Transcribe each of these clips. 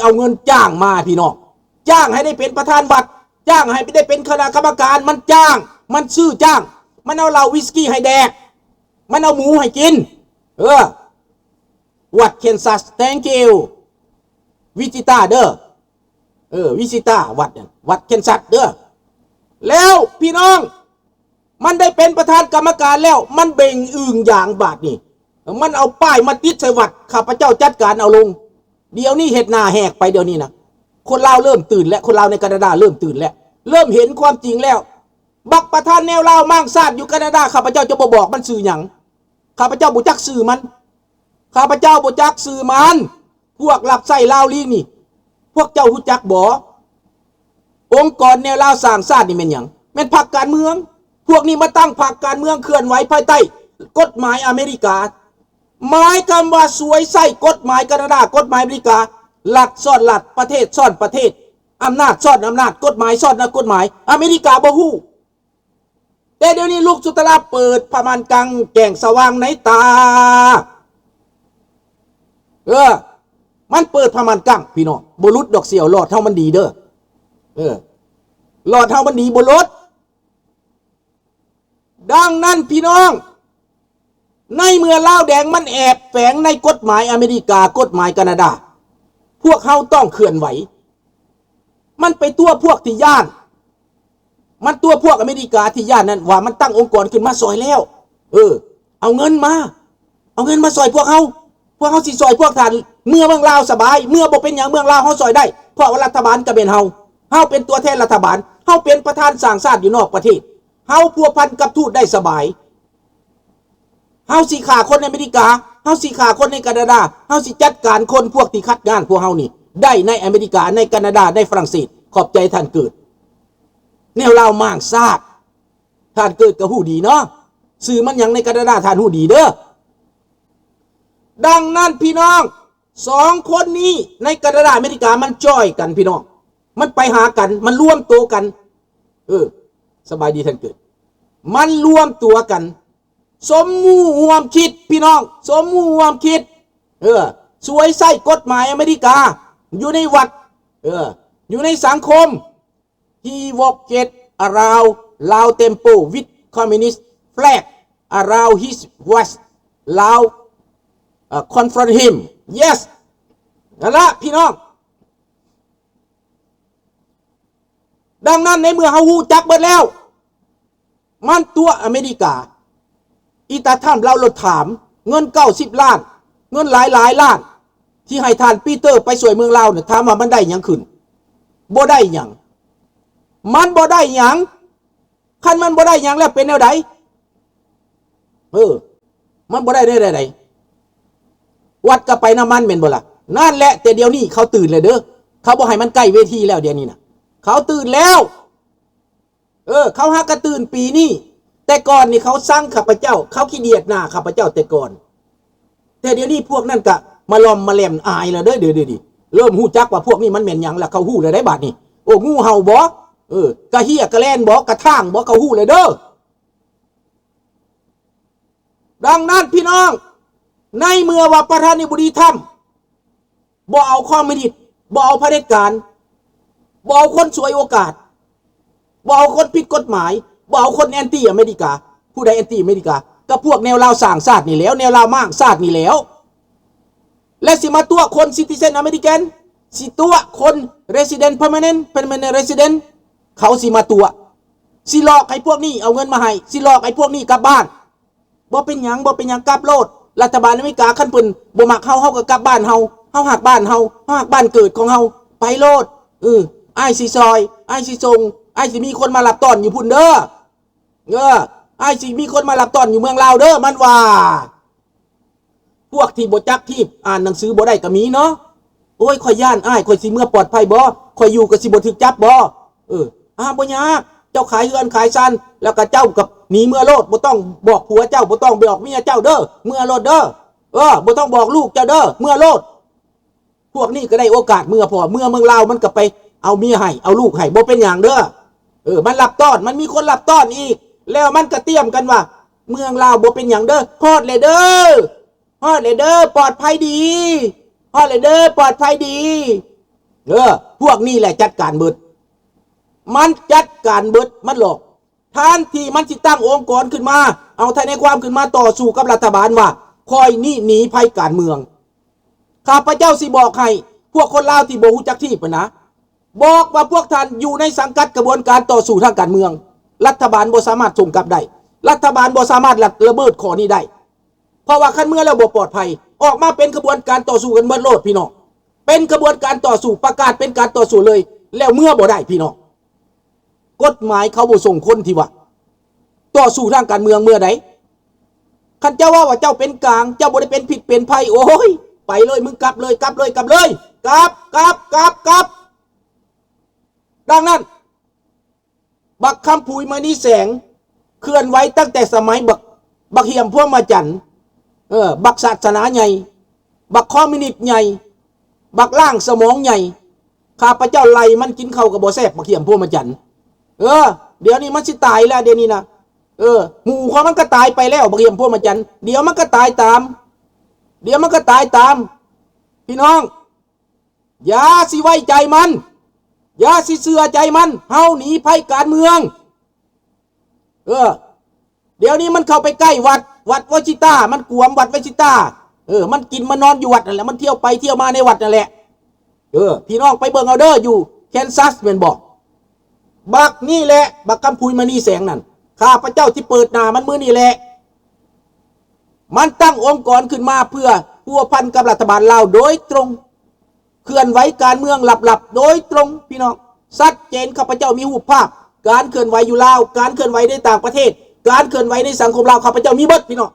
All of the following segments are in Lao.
ເອົາເງິນຈ້າງມາພີ່ນ້ອງ, ຈ້າງໃຫ້ໄດ້ເປັນປະທານວັດ, ຈ້າງໃຫ້ໄດ້ເປັນຄະນະກຳມະການ, ມັນຈ້າງ, ມັນຊື້ຈ້າງ, ມັນເອົາເຫຼົ້າວິສກີໃຫ້ແດກ, ມັນເອົາໝູໃຫ້ກິນ. ເອີ ວັດ Kansas, thank you ວິຈິຕາເດີ, ເອີ ວິຈິຕາ ວັດນັ້ນ ວັດ Kansas ເດີ. ແລ້ວພີ່ນ້ອງ ມັນໄດ້ເປັນປະທານກຳມະການແລ້ວ ມັນເບັ່ງອຶ່ງຢາງບາດນີ້, ມັນເອົາປ້າຍມາຕິດໃສ່ວັດ, ຂ້າພະເຈົ້າຈັດການເອົາລົງ. ດຽວນີ້ເຮັດໜ້າແຫກໄປດຽວນີ້ນະ. ຄົນລາວເລີ່ມຕື່ນແລ້ວ, ຄົນລາວໃນການາດາເລີ່ມຕື່ນແລ້ວ, ເລີ່ມເຫັນຄວາມຈິງແລ້ວ. ບັກປະທານແນວລາວມ້າງຊາດຢູ່ການາດາ, ຂ້າພະເຈົ້າຈະບໍ່ບອກມັນຊື່ຫຍັງ, ຂ້າພະເຈົ້າບໍ່ຈັກຊື່ມັນ, ຂ້າພະເຈົ້າບໍ່ຈັກຊື່ມັນ. ພວກຮັບໃຊ້ລາວລີງນີ້ ພວກເຈົ້າຮູ້ຈັກບໍ່? ອົງກອນແນວລາວສ້າງຊາດນີ້ແມ່ນຫຍັງ? ແມ່ນພັກການເມືອງ. ພວກນີ້ມາຕັ້ງພັກການເມືອງເຄື່ອນໄຫວພາຍໃຕ້ກົດໝາຍອາເມລິກາ. ໝາຍຄວາມວ່າສວຍໃຊ້ກົດໝາຍການາດາ, ກົດໝາຍອາເມລິກາ, ລັດຊ້ອນລັດ, ປະເທດຊ້ອນປະເທດ, ອຳນາດຊ້ອນອຳນາດ, ກົດໝາຍຊ້ອນກົດໝາຍ. ອາເມລິກາບໍ່ຮູ້. ແຕ່ດຽວນີ້ລູກສຸດຕະລາເປີດຜ້າມ່ານກັ້ງແຈ້ງສະຫວ່າງໃນຕາ. ເອີ ມັນເປີດຜ້າມ່ານກັ້ງພີ່ນ້ອງ, ບໍ່ຫຼຸດດອກສ່ຽວ, ຫຼອດເຮົາມັນດີເດີ. ເອີ ຫຼອດເຮົາມັນດີ, ບໍ່ຫຼຸດ. ດັ່ງນັ້ນພີ່ນ້ອງ, ໃນເມື່ອລາວແດງມັນແອບແຝງໃນກົດໝາຍອາເມລິກາ, ກົດໝາຍການາດາ, ພວກເຮົາຕ້ອງເຄື່ອນໄຫວ. ມັນໄປຕົວະພວກທີ່ຢ້ານ, ມັນຕົວະພວກອາເມລິກາທີ່ຢ້ານນັ້ນ ວ່າມັນຕັ້ງອົງກອນຂຶ້ນມາຊ່ອຍແລ້ວ. ເອີ ເອົາເງິນມາ, ເອົາເງິນມາຊ່ອຍພວກເຮົາ. ພວກເຮົາຊິຊ່ອຍພວກທ່ານເມືອເມືອງລາວສະບາຍ, ເມືອບໍ່ເປັນຫຍັງ, ເມືອງລາວເຮົາຊ່ອຍໄດ້, ເພາະວ່າລັດຖະບານກໍແມ່ນເຮົາ. ເຮົາເປັນຕົວແທນລັດຖະບານ, ເຮົາເປັນປະທານສ້າງຊາດຢູ່ນອກປະເທດ, ເຮົາພົວພັນກັບທູດໄດ້ສະບາຍ. ເຮົາຊິຂ້າຄົນໃນອາເມລິກາ, ເຮົາຊິຂ້າຄົນໃນການາດາ, ເຮົາຊິຈັດການຄົນພວກທີ່ຂັດງານພວກເຮົານີ້ໄດ້ໃນອາເມລິກາ, ໃນການາດາ, ໃນຝຣັ່ງເສດ. ຂອບໃຈທ່ານເກີດ. ແນວລາວມ້າງຊາດ, ທ່ານເກີດກໍຮູ້ດີເນາະ, ຊື່ມັນຫຍັງໃນການາດາ, ທ່ານຮູ້ດີເດີ້. ດັ່ງນັ້ນພີ່ນ້ອງ, ສອງຄົນນີ້ໃນການາດາອາເມລິກາມັນຈ່ອຍກັນພີ່ນ້ອງ, ມັນໄປຫາກັນ, ມັນລວມໂຕກັນ. ເອີ ສະບາຍດີທ່ານເກີດ. ມັນລວມຕົວກັນ ສົມຮູ້ຮ່ວມຄິດພີ່ນ້ອງ, ສົມຮູ້ຮ່ວມຄິດ. ເອີ ສວຍໃຊ້ກົດໝາຍອາເມລິກາຢູ່ໃນວັດ, ເອີ ຢູ່ໃນສັງຄົມ. He walked around Lao Temple with communist flag around his waist. Lao, uh, confront him. Yes. ນັ້ນລະພີ່ນ້ອງ. ດັ່ງນັ້ນໃນເມື່ອເຮົາຮູ້ຈັກເບິດແລ້ວ, ມັນຕົວະອາເມລິກາ. ອີຕາທຳລາວລົດຖາມ, ເງິນເກົ້າສິບລ້ານ, ເງິນຫຼາຍໆລ້ານ ທີ່ໃຫ້ທ່ານປີເຕີໄປຊ່ວຍເມືອງລາວນັ້ນ, ຖາມວ່າມັນໄດ້ຫຍັງຂຶ້ນ? ບໍ່ໄດ້ຫຍັງ. ມັນບໍ່ໄດ້ຫຍັງ. ຄັນມັນບໍ່ໄດ້ຫຍັງແລ້ວເປັນແນວໃດ? ເອີ ມັນບໍ່ໄດ້ແນວໃດ? ວັດກໍໄປນຳມັນແມ່ນບໍ່ລະ? ນັ້ນແຫຼະ, ແຕ່ດຽວນີ້ເຂົາຕື່ນແລ້ວເດີ. ເຂົາບໍ່ໃຫ້ມັນໃກ້ເວທີແລ້ວ, ດຽວນີ້ນະ ເຂົາຕື່ນແລ້ວ. ເອີ ເຂົາຫາກະຕື່ນປີນີ້. ແຕ່ກ່ອນນີ້ເຂົາຊັງຂ້າພະເຈົ້າ, ເຂົາຂີ້ດຽດໜ້າຂ້າພະເຈົ້າແຕ່ກ່ອນ. ແຕ່ດຽວນີ້ພວກນັ້ນກະມາລອມມາແລມອາຍແລ້ວເດີ, ດຽວນີ້ເລີ່ມຮູ້ຈັກວ່າພວກນີ້ມັນແມ່ນຫຍັງລະ, ເຂົາຮູ້ແລ້ວໄດ໋ບາດນີ້. ໂອ້ ງູເຫົ່າບໍ? ເອີ ກະເຮຍກະແລນບໍ? ກະທາງບໍ? ເຂົາຮູ້ແລ້ວເດີ. ດັ່ງນັ້ນພີ່ນ້ອງ, ໃນເມື່ອວ່າປະທານາທິບໍດີທຳ ບໍ່ເອົາຄອມມິວນິດ, ບໍ່ເອົາຜະເດັດການ, ບໍ່ເອົາຄົນສວຍໂອກາດ, ບໍ່ເອົາຄົນຜິດກົດໝາຍ, ບໍ່ເອົາຄົນແອນຕີອາເມລິກາ. ຜູ້ໃດແອນຕີອາເມລິກາ? ກໍພວກແນວລາວສ້າງຊາດນີ້ແຫຼ້ວ, ແນວລາວມ້າງຊາດນີ້ແຫຼ້ວ. ແລະ ຊິມາຕົວະຄົນຊິຕິເຊັນອາເມລິກັນ, ຊິຕົວະຄົນເຣຊິເດັນເພີເມີເນັນ, ເພີເມີເນັນເຣຊິເດັນ, ເຂົາຊິມາຕົວະ, ຊິຫຼອກໃຫ້ພວກນີ້ເອົາເງິນມາໃຫ້, ຊິຫຼອກໃຫ້ພວກນີ້ກັບບ້ານ. ບໍ່ເປັນຫຍັງ, ບໍ່ເປັນຫຍັງ, ກັບໂລດ. ລັດຖະບານອາເມລິກາ ຄັນເພິ່ນບໍ່ມັກເຮົາ, ເຮົາກໍກັບບ້ານເຮົາ. ເຮົາຮັກບ້ານເຮົາ, ເຮົາຮັກບ້ານເກີດຂອງເຮົາ. ໄປໂລດ. ເອີ ອ້າຍຊິຊ່ອຍ, ອ້າຍຊິສົ່ງ, ອ້າຍຊິມີຄົນມາຮັບຕ້ອນຢູ່ພຸ້ນເດີ. ເອີ ອ້າຍຊິມີຄົນມາຮັບຕ້ອນຢູ່ເມືອງລາວເດີ, ມັນວ່າ. ພວກທີ່ບໍ່ຈັກຮີບອ່ານໜັງສືບໍ່ໄດ້ກໍມີເນາະ. ໂອ້ຍ ຂ້ອຍຢ້ານອ້າຍ, ຂ້ອຍຊິເມືອປອດໄພບໍ່? ຂ້ອຍຢູ່ກໍຊິບໍ່ຖືກຈັບບໍ່? ເອີ ອາ ບໍ່ຍາກ, ເຈົ້າຂາຍເຮືອນຂາຍຊານ ແລ້ວກໍເຈົ້າກໍໜີເມືອໂລດ, ບໍ່ຕ້ອງບອກຜົວເຈົ້າ, ບໍ່ຕ້ອງບອກເມຍເຈົ້າເດີ, ເມືອໂລດເດີ. ເອີ ບໍ່ຕ້ອງບອກລູກເຈົ້າເດີ, ເມືອໂລດ. ພວກນີ້ກໍໄດ້ໂອກາດເມືອ, ເພາະວ່າເມືອເມືອງລາວ ມັນກໍໄປເອົາເມຍໃຫ້, ເອົາລູກໃຫ້, ບໍ່ເປັນຫຍັງເດີ. ເອີ ມັນຮັບຕ້ອນ, ມັນມີຄົນຮັບຕ້ອນອີກ, ແລ້ວມັນກໍຕຽມກັນວ່າ ເມືອງລາວບໍ່ເປັນຫຍັງເດີ, ຮອດແລ້ວເດີ. ຮອດແລ້ວເດີ ປອດໄພດີ, ຮອດແລ້ວເດີ ປອດໄພດີ. ເອີ ພວກນີ້ແຫຼະຈັດການເບິດ ມັນຈັດການເບິດ ມັນຫຼອກ. ແທນທີ່ມັນຊິຕັ້ງອົງກອນຂຶ້ນມາ ເອົາທະນາຍຄວາມຂຶ້ນມາຕໍ່ສູ້ກັບລັດຖະບານວ່າ ຂ້ອຍນີ້ໜີໄພການເມືອງ. ຂ້າພະເຈົ້າຊິບອກໃຫ້ພວກຄົນລາວທີ່ບໍ່ຮູ້ຈັກທີບຫັ້ນນະ ບອກວ່າພວກທ່ານຢູ່ໃນສັງກັດກະບວນການຕໍ່ສູ້ທາງການເມືອງ, ລັດຖະບານບໍ່ສາມາດສົ່ງກັບໄດ້, ລັດຖະບານບໍ່ສາມາດລະເມີດຂໍ້ນີ້ໄດ້. ເພາະວ່າຄັນເມືອແລ້ວບໍ່ປອດໄພ, ອອກມາເປັນຂະບວນການຕໍ່ສູ້ກັນເໝິດໂລດພີ່ນ້ອງ, ເປັນຂະບວນການຕໍ່ສູ້, ປະກາດເປັນການຕໍ່ສູ້ເລີຍ, ແລ້ວເມືອບໍ່ໄດ້ພີ່ນ້ອງ. ກົດໝາຍເຂົາບໍ່ສົ່ງຄົນທີ່ວ່າຕໍ່ສູ້ທາງການເມືອງເມືອໃດ. ຄັນເຈົ້າເວົ້າວ່າເຈົ້າເປັນກາງ, ເຈົ້າບໍ່ໄດ້ເປັນພິດເປັນໄພ, ໂອ້ຍ ໄປເລີຍ, ມຶງກັບເລີຍ, ກັບເລີຍ, ກັບເລີຍ, ກັບ, ກັບ, ກັບ, ກັບ. ດັ່ງນັ້ນ ບັກຄຳຜຸຍ ມະນີແສງ ເຄື່ອນໄຫວຕັ້ງແຕ່ສະໄໝບັກ, ບັກຫ້ຽມພວມມະຈັນ, ເອີ, ບັກສາສະໜາໃຫຍ່, ບັກຄອມມິວນິດໃຫຍ່, ບັກລ້າງສະໝອງໃຫຍ່. ຂ້າພະເຈົ້າໄລ່ມັນກິນເຂົ້າກໍບໍ່ແຊບ, ບັກຫ້ຽມພວມມະຈັນ. ເອີ, ດຽວນີ້ມັນຊິຕາຍແລ້ວ, ດຽວນີ້ນະ. ເອີ, ໝູ່ຂອງມັນກໍຕາຍໄປແລ້ວ, ບັກຫ້ຽມພວມມະຈັນ. ດຽວມັນກໍຕາຍຕາມ, ດຽວມັນກໍຕາຍຕາມ. ພີ່ນ້ອງ, ຢ່າຊິໄວ້ໃຈມັນ, ຢ່າຊິເຊື່ອໃຈມັນ, ເຮົາໜີໄພການເມືອງ. ເອີ, ດຽວນີ້ມັນເຂົ້າໄປໃກ້ວັດ, ວັດວະຊິຕາ, ມັນກວມວັດວະຊິຕາ. ເອີ, ມັນກິນມັນນອນຢູ່ວັດນັ້ນແຫຼະ, ມັນທ່ຽວໄປທ່ຽວມາໃນວັດນັ້ນແຫຼະ. ເອີ, ພີ່ນ້ອງໄປເບິ່ງເອົາເດີ, ຢູ່ແຄນຊັສແມ່ນບໍ່? ບັກນີ້ແຫຼະ, ບັກຄຳຜຸຍ ມະນີແສງນັ້ນ, ຂ້າພະເຈົ້າຊິເປີດໜ້າມັນມື້ນີ້ແຫຼະ. ມັນຕັ້ງອົງກອນຂຶ້ນມາເພື່ອພົວພັນກັບລັດຖະບານລາວໂດຍຕົງ. ເຄື່ອນໄຫວການເມືອງລັບໆໂດຍຕົງ, ພີ່ນ້ອງ, ຊັດເຈນ. ຂ້າພະເຈົ້າມີຮູບພາບການເຄື່ອນໄຫວຢູ່ລາວ, ການເຄື່ອນໄຫວໃນຕ່າງປະເທດ, ການເຄື່ອນໄຫວໃນສັງຄົມລາວ, ຂ້າພະເຈົ້າມີເບິດ, ພີ່ນ້ອງ.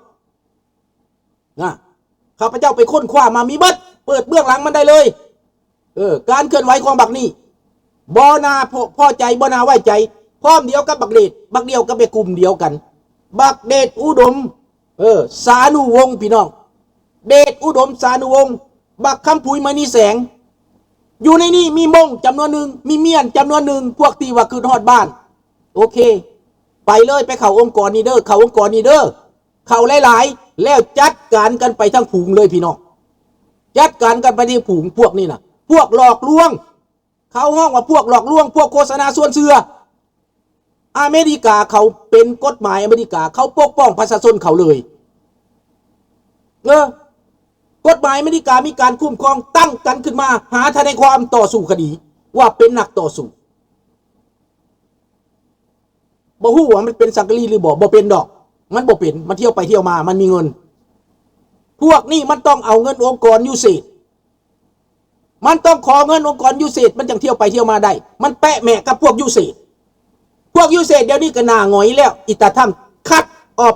ນະ, ຂ້າພະເຈົ້າໄປຄົ້ນຄວ້າມາມີເບິດ, ເປີດເບື້ອງຫຼັງມັນໄດ້ເລີຍ. ເອີ, ການເຄື່ອນໄຫວຂອງບັກນີ້ ບໍ່ໜ້າພໍ, ພໍໃຈ, ບໍ່ໜ້າໄວ້ໃຈ. ພ້ອມດຽວກັບບັກເດດ, ບັກດຽວກັບແມ່ກຸ່ມດຽວກັນ, ບັກເດດ ອຸດົມ ເອີ, ສານຸວົງ, ພີ່ນ້ອງ, ເດດ ອຸດົມ ສານຸວົງ, ບັກຄຳຜຸຍ ມະນີແສງ. ຢູ່ໃນນີ້ມີມົ້ງຈຳນວນໜຶ່ງ, ມີມ້ຽນຈຳນວນໜຶ່ງ, ພວກທີ່ວ່າຄຶດຮອດບ້ານ. ໂອເຄ, ໄປເລີຍ, ໄປເຂົ້າອົງກອນນີ້ເດີ, ເຂົ້າອົງກອນນີ້ເດີ, ເຂົ້າຫຼາຍໆ, ແລ້ວຈັດການກັນໄປທັງຝູງເລີຍ, ພີ່ນ້ອງ. ຈັດການກັນໄປທັງຝູງ, ພວກນີ້ນະ, ພວກຫຼອກລວງ. ເຂົາຮ້ອງວ່າພວກຫຼອກລວງ, ພວກໂຄສະນາຊວນເຊື່ອ. ອາເມລິກາເຂົາເປັນກົດໝາຍອາເມລິກາ, ເຂົາປົກປ້ອງປະຊາຊົນເຂົາເລີຍ. ເອີ, ກົດໝາຍອາເມລິກາມີການຄຸ້ມຄອງ, ຕັ້ງກັນຂຶ້ນມາຫາທະນາຍຄວາມຕໍ່ສູ້ຄະດີ ວ່າເປັນນັກຕໍ່ສູ້. ບໍ່ຮູ້ວ່າມັນເປັນສັງກະລີຫຼືບໍ່, ບໍ່ເປັນດອກ, ມັນບໍ່ເປັນ, ມັນທ່ຽວໄປທ່ຽວມາ, ມັນມີເງິນ. ພວກນີ້ມັນຕ້ອງເອົາເງິນອົງກອນຢູເສດ. ມັນຕ້ອງຂໍເງິນອົງກອນຢູເສດ ມັນຈັ່ງທ່ຽວໄປທ່ຽວມາໄດ້. ມັນແປະແໝະກັບພວກຢູເສດ. ພວກຢູເສດດຽວນີ້ກໍໜ້າຫງອຍແລ້ວ. ອີຕາທຳຄັດອອບ,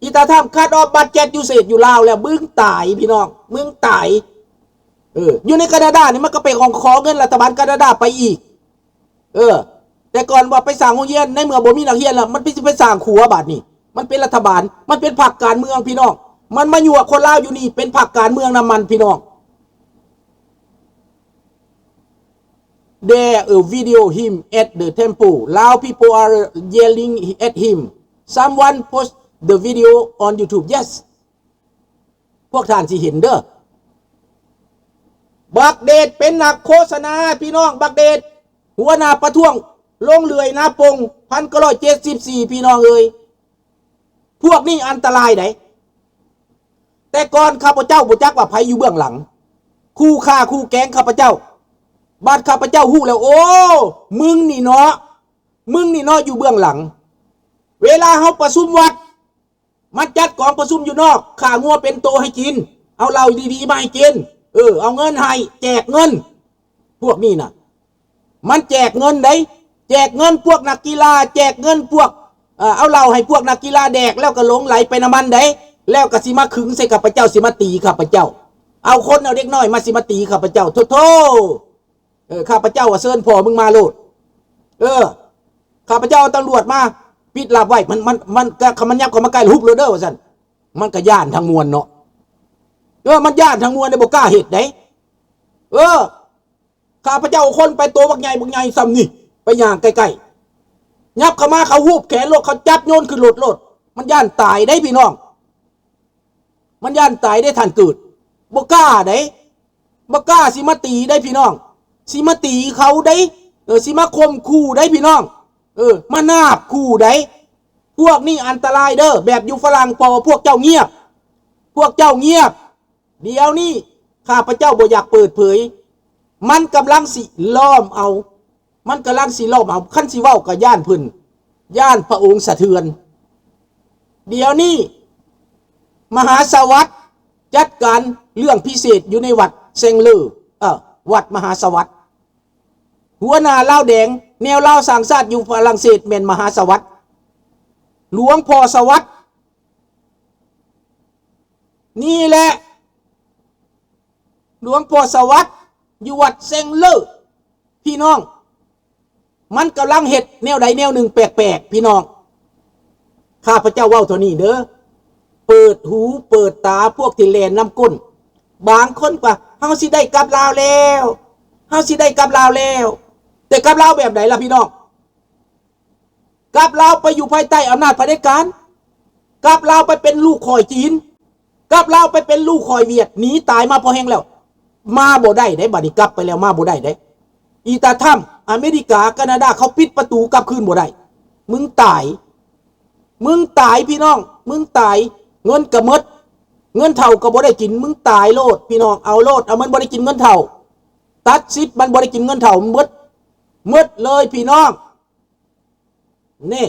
ອີຕາທຳຄັດອອບບັດເຈັດຢູເສດຢູ່ລາວແລ້ວ. ມຶງຕາຍ, ພີ່ນ້ອງ, ມຶງຕາຍ. ເອີ, ຢູ່ໃນການາດານີ້ ມັນກໍໄປຂໍ, ຂໍເງິນລັດຖະບານການາດາໄປອີກ. ເອີ, ແຕ່ກ່ອນວ່າໄປສ້າງໂຮງຮຽນ, ໃນເມື່ອບໍ່ມີນັກຮຽນແລ້ວ ມັນໄປ, ຊິໄປສ້າງຂົວບາດນີ້. ມັນເປັນລັດຖະບານ, ມັນເປັນພັກການເມືອງ, ພີ່ນ້ອງ. ມັນມາຍົວະຄົນລາວຢູ່ນີ້, ເປັນພັກການເມືອງນຳມັນ, ພີ່ນ້ອງ. There a video him at the temple. Lao people are yelling at him. Someone post the video on YouTube. Yes. ພວກທ່ານຊິເຫັນເດີ. ບັກເດດເປັນນັກໂຄສະນາ, ພີ່ນ້ອງ. ບັກເດດ ຫົວໜ້າປະທ້ວງ ລົງເລື່ອຍນາປົງ ພັນເກົ້າຮ້ອຍເຈັດສິບສີ່ ພີ່ນ້ອງເອີຍ. ພວກນີ້ອັນຕະລາຍໃດ. ແຕ່ກ່ອນຂ້າພະເຈົ້າບໍ່ຈັກວ່າໃຜຢູ່ເບື້ອງຫຼັງ ຄູ່ຂ້າຄູ່ແກງຂ້າພະເຈົ້າ. ບາດຂ້າພະເຈົ້າຮູ້ແລ້ວ, ໂອ້, ມຶງນີ້ເນາະ, ມຶງນີ້ເນາະ ຢູ່ເບື້ອງຫຼັງ. ເວລາເຮົາປະຊຸມວັດ, ມັນຈັດກອງປະຊຸມຢູ່ນອກ, ຂ້າງົວເປັນໂຕໃຫ້ກິນ, ເອົາເຫຼົ້າດີໆມາໃຫ້ກິນ, ເອີ, ເອົາເງິນໃຫ້, ແຈກເງິນ. ພວກນີ້ນະ ມັນແຈກເງິນໃດ໋, ແຈກເງິນພວກນັກກິລາ, ແຈກເງິນພວກ, ເອີ, ເອົາເຫຼົ້າໃຫ້ພວກນັກກິລາແດກ ແລ້ວກໍຫຼົງໄຫຼໄປນຳມັນໃດ໋, ແລ້ວກໍຊິມາຂຶງໃສ່ຂ້າພະເຈົ້າ, ຊິມາຕີຂ້າພະເຈົ້າ, ເອົາຄົນເອົາເດັກນ້ອຍມາ, ຊິມາຕີຂ້າພະເຈົ້າ. ໂທ້ໆ. ເອີ, ຂ້າພະເຈົ້າວ່າເຊີນພໍ່ມຶງມາໂລດ. ເອີ, ຂ້າພະເຈົ້າເອົາຕຳຫຼວດມາປິດລັບໄວ້. ມັນ, ມັນ, ມັນ, ຄັນມັນຫຍັບເຂົ້າມາໃກ້ ແລ້ວຮຸບໂລດເດີ ວ່າຊັ້ນ. ມັນກໍຢ້ານທັງມວນເນາະ. ເອີ, ມັນຢ້ານທັງມວນເດ້, ບໍ່ກ້າເຮັດເດ້. ເອີ, ຂ້າພະເຈົ້າເອົາຄົນໄປ ໂຕບັກໃຫຍ່, ບັກໃຫຍ່ສ່ຳນີ້, ໄປຍ່າງໃກ້ໆ. ຫຍັບເຂົ້າມາ, ເຂົາຮູບແຂນໂລດ, ເຂົາຈັບໂຍນຂຶ້ນລົດໂລດ. ມັນຢ້ານຕາຍເດ້ ພີ່ນ້ອງ. ມັນຢ້ານຕາຍເດ້ທ່ານເກີດ, ບໍ່ກ້າເດ້. ບໍ່ກ້າຊິມາຕີໄດ໋ພີ່ນ້ອງ, ຊິມາຕີເຂົາໄດ໋, ເອີ ຊິມາຂົ່ມຂູ່ໄດ໋ພີ່ນ້ອງ, ເອີ ມານາບຂູ່ໄດ໋. ພວກນີ້ອັນຕະລາຍເດີ້. ແບບຢູ່ຝຣັ່ງ ເພາະວ່າພວກເຈົ້າງຽບ, ພວກເຈົ້າງຽບ. ດຽວນີ້ຂ້າພະເຈົ້າບໍ່ຢາກເປີດເຜີຍ, ມັນກຳລັງຊິລ້ອມເອົາ, ມັນກຳລັງຊິລ້ອມເອົາ. ຄັນຊິເວົ້າກໍຢ້ານເພິ່ນ, ຢ້ານພະອົງສະເທືອນ. ດຽວນີ້ມະຫາສະຫວັດຈັດການເລື່ອງພິເສດຢູ່ໃນວັດແຊງເລີ, ເອີ ວັດມະຫາສະຫວັດ. ຫົວໜ້າລາວແດງ ແນວລາວສ້າງຊາດຢູ່ຝຣັ່ງເສດແມ່ນມະຫາສະຫວັດ, ຫຼວງພໍ່ສະຫວັດ. ນີ້ແຫຼະ ຫຼວງພໍ່ສະຫວັດ ຢູ່ວັດແຊງເລີ. ພີ່ນ້ອງ, ມັນກຳລັງເຮັດແນວໃດແນວໜຶ່ງແປກໆ ພີ່ນ້ອງ. ຂ້າພະເຈົ້າເວົ້າເທົ່ານີ້ເດີ້. ເປີດຫູເປີດຕາພວກທີ່ແລ່ນນຳກົ້ນ. ບາງຄົນວ່າ ເຮົາຊິໄດ້ກັບລາວແລ້ວ, ເຮົາຊິໄດ້ກັບລາວແລ້ວ. ແຕ່ກັບລາວແບບໃດລະພີ່ນ້ອງ? ກັບລາວໄປຢູ່ພາຍໃຕ້ອຳນາດຜະເດັດການ, ກັບລາວໄປເປັນລູກຂ້ອຍຈີນ, ກັບລາວໄປເປັນລູກຂ້ອຍຫວຽດ, ໜີຕາຍມາພໍແຮງແລ້ວ. ມາບໍ່ໄດ້ເດ້, ບັດນີ້ກັບໄປແລ້ວມາບໍ່ໄດ້ເດ້. ອີຕາທຳ, ອາເມລິກາ, ການາດາ ເຂົາປິດປະຕູກັບຄືນບໍ່ໄດ້. ມຶງຕາຍ, ມຶງຕາຍພີ່ນ້ອງ, ມຶງຕາຍ. ເງິນກໍໝົດ, ເງິນເຖົ້າກໍບໍ່ໄດ້ກິນ, ມຶງຕາຍໂລດພີ່ນ້ອງ, ເອົາໂລດ, ເອົາມັນບໍ່ໄດ້ກິນເງິນເຖົ້າ, ຕັດສິດມັນບໍ່ໄດ້ກິນເງິນເຖົ້າ, ໝົດ, ໝົດເລີຍພີ່ນ້ອງ. ນີ້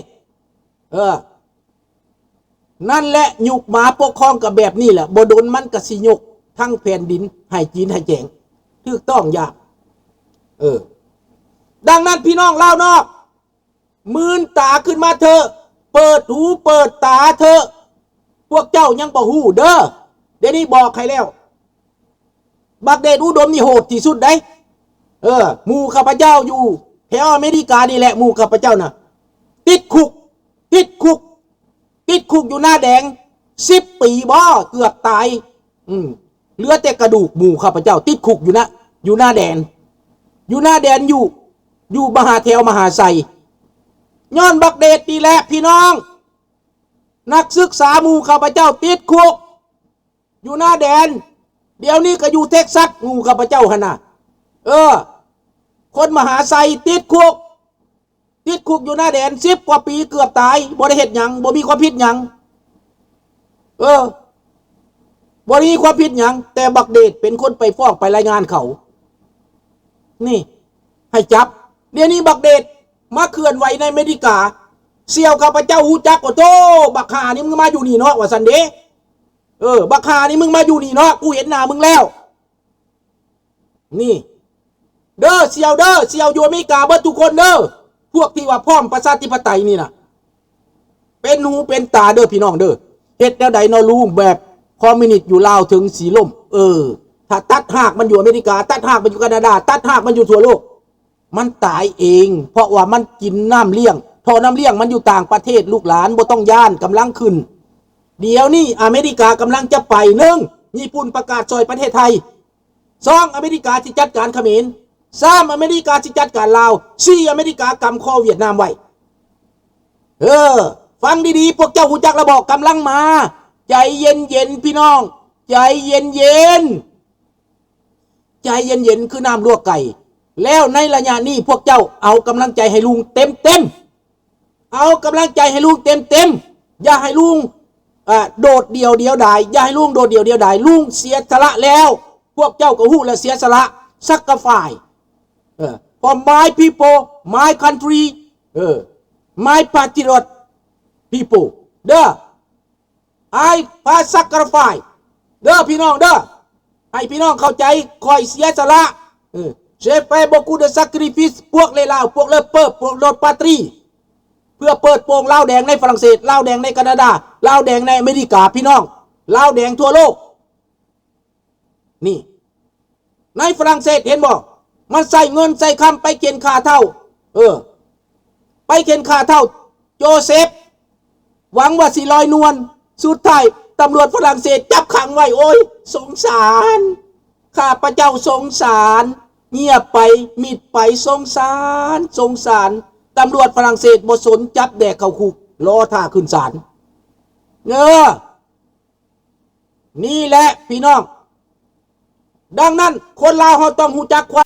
ເອີ ນັ້ນແຫຼະ ຍຸກໝາປົກຄອງກໍແບບນີ້ແຫຼະ, ບໍ່ດົນມັນກໍຊິຍົກທັງແຜ່ນດິນໃຫ້ຈີນໃຫ້ແຈງ. ຖືກຕ້ອງຢ່າງ ເອີ ດັ່ງນັ້ນ ພີ່ນ້ອງລາວນອກ ມື່ນຕາຂຶ້ນມາເຖາະ, ເປີດຫູເປີດຕາເຖາະ. ພວກເຈົ້າຍັງບໍ່ຮູ້ເດີ້, ດຽວນີ້ບອກໃຫ້ແລ້ວ. ບັກເດດອຸດົມນີ້ໂຫດທີ່ສຸດເດ້. ເອີ ໝູ່ຂ້າພະເຈົ້າຢູ່ແຖວອາເມລິການີ້ແຫຼະ, ໝູ່ຂ້າພະເຈົ້ານະ ຕິດຄຸກ, ຕິດຄຸກ, ຕິດຄຸກຢູ່ໜ້າແດງສິບປີບໍ ເກືອບຕາຍ. ອືມ ເຫຼືອແຕ່ກະດູກ. ໝູ່ຂ້າພະເຈົ້າຕິດຄຸກຢູ່ນະ, ຢູ່ໜ້າແດນ, ຢູ່ໜ້າແດນ, ຢູ່, ຢູ່ມະຫາ, ແຖວມະຫາໄຊ ຍ້ອນບັກເດດນີ້ແຫຼະ ພີ່ນ້ອງ. ນັກສຶກສາໝູ່ຂ້າພະເຈົ້າຕິດຄຸກ ຢູ່ໜ້າແດນ, ດຽວນີ້ກໍຢູ່ເທັກຊັສ ໝູ່ຂ້າພະເຈົ້າຫັ້ນນະ. ເອີ ຄົນມະຫາໄຊຕິດຄຸກ, ຕິດຄຸກຢູ່ໜ້າແດນສິບກວ່າປີ ເກືອບຕາຍ, ບໍ່ໄດ້ເຮັດຫຍັງ, ບໍ່ມີຄວາມຜິດຫຍັງ. ເອີ ບໍ່ໄດ້ມີຄວາມຜິດຫຍັງ, ແຕ່ບັກເດດເປັນຄົນໄປຟ້ອງ ໄປລາຍງານເຂົາ. ນີ້ ໃຫ້ຈັບ. ດຽວນີ້ບັກເດດມາເຄື່ອນໄຫວໃນອາເມລິກາ, ສ່ຽວຂ້າພະເຈົ້າຮູ້ຈັກ, ໂອ້ໂຕ ບັກຫ່ານີ້ ມຶງມາຢູ່ນີ້ເນາະ ວ່າຊັ້ນເດ້. ເອີ ບັກຫ່ານີ້ ມຶງມາຢູ່ນີ້ເນາະ, ກູເຫັນໜ້າມຶງແລ້ວ. ນີ້ເດີ້ ສ່ຽວເດີ້, ສ່ຽວຢູ່ອາເມລິກາເບິດທຸກຄົນເດີ້, ພວກທີ່ວ່າພ້ອມປະຊາທິປະໄຕນີ້ນະ. ເປັນຫູເປັນຕາເດີ້ ພີ່ນ້ອງເດີ້. ເຮັດແນວໃດເນາະ ລຸງ, ແບບຄອມມິວນິດຢູ່ລາວເຖິງຊິລົ້ມ? ເອີ ຖ້າຕັດຮາກມັນຢູ່ອາເມລິກາ, ຕັດຮາກມັນຢູ່ການາດາ, ຕັດຮາກມັນຢູ່ທົ່ວໂລກ, ມັນຕາຍເອງ, ເພາະວ່າມັນກິນນ້ຳລ້ຽງ, ທໍ່ນ້ຳລ້ຽງມັນຢູ່ຕ່າງປະເທດ, ລູກຫຼານບໍ່ຕ້ອງຢ້ານ, ກຳລັງຂຶ້ນ. ດຽວນີ້ອາເມລິກາກຳລັງຈະໄປ, ໜຶ່ງ ຍີ່ປຸ່ນປະກາດຊ່ອຍປະເທດໄທ, ສອງ ອາເມລິກາຊິຈັດການຂະເໝນ, ສາມ ອາເມລິກາຊິຈັດການລາວ, ສີ່ ອາເມລິກາກຳຄໍຫວຽດນາມໄວ້. ເອີ ຟັງດີໆ, ພວກເຈົ້າຮູ້ຈັກລະບໍ? ກຳລັງມາ. ໃຈເຢັນໆ ພີ່ນ້ອງ, ໃຈເຢັນໆ. ໃຈເຢັນໆ ຄືນ້ຳລວກໄກ່. ແລ້ວໃນໄລຍະນີ້ ພວກເຈົ້າເອົາກຳລັງໃຈໃຫ້ລຸງເຕັມໆ. ເອົາກຳລັງໃຈໃຫ້ລຸງເຕັມໆ. ຢ່າໃຫ້ລຸງ ເອີ ໂດດດ່ຽວດຽວດາຍ. ຢ່າໃຫ້ລຸງໂດດດ່ຽວດຽວດາຍ. ລຸງເສຍສະຫຼະແລ້ວ. ພວກເຈົ້າກໍຮູ້ແລ້ວ ເສຍສະຫຼະ sacrifice. ເອີ for my people, my country, ເອີ my patriot people ເດີ້. I sacrifice ເດີ້ ພີ່ນ້ອງເດີ້. ໃຫ້ພີ່ນ້ອງເຂົ້າໃຈ, ຂ້ອຍເສຍສະຫຼະ. ເອີ J'ai fait beaucoup de sacrifices ພວກເລລາວ, ພວກເລີເປີ, ພວກໂລດປາຕຣີ ເພື່ອເປີດໂປງລາວແດງໃນຝຣັ່ງເສດ, ລາວແດງໃນການາດາ, ລາວແດງໃນອາເມລິກາ, ພີ່ນ້ອງ, ລາວແດງທົ່ວໂລກ. ນີ້ ໃນຝຣັ່ງເສດເຫັນບໍ່? ມັນໃຊ້ເງິນໃຊ້ຄຳໄປເຂັ່ນຂ້າທ້າວ, ເອີ ໄປເຂັ່ນຂ້າທ້າວໂຈເຊັບ, ຫວັງວ່າຊິລອຍນວນ. ສຸດທ້າຍຕຳຫຼວດຝຣັ່ງເສດຈັບຂັງໄວ້. ໂອ້ຍ ສົງສານ, ຂ້າພະເຈົ້າສົງສານ. ງຽບໄປ, ມິດໄປ, ສົງສານ, ສົງສານ. ຕຳຫຼວດຝຣັ່ງເສດບໍ່ສົນ, ຈັບແບກເຂົ້າຄຸກ, ລໍຖ້າຂຶ້ນສານ. ເອີ ນີ້ແຫຼະພີ່ນ້ອງ, ດັ່ງນັ້ນ ຄົນລາວເຮົາຕ້ອງຮູ້ຈັກຄວາ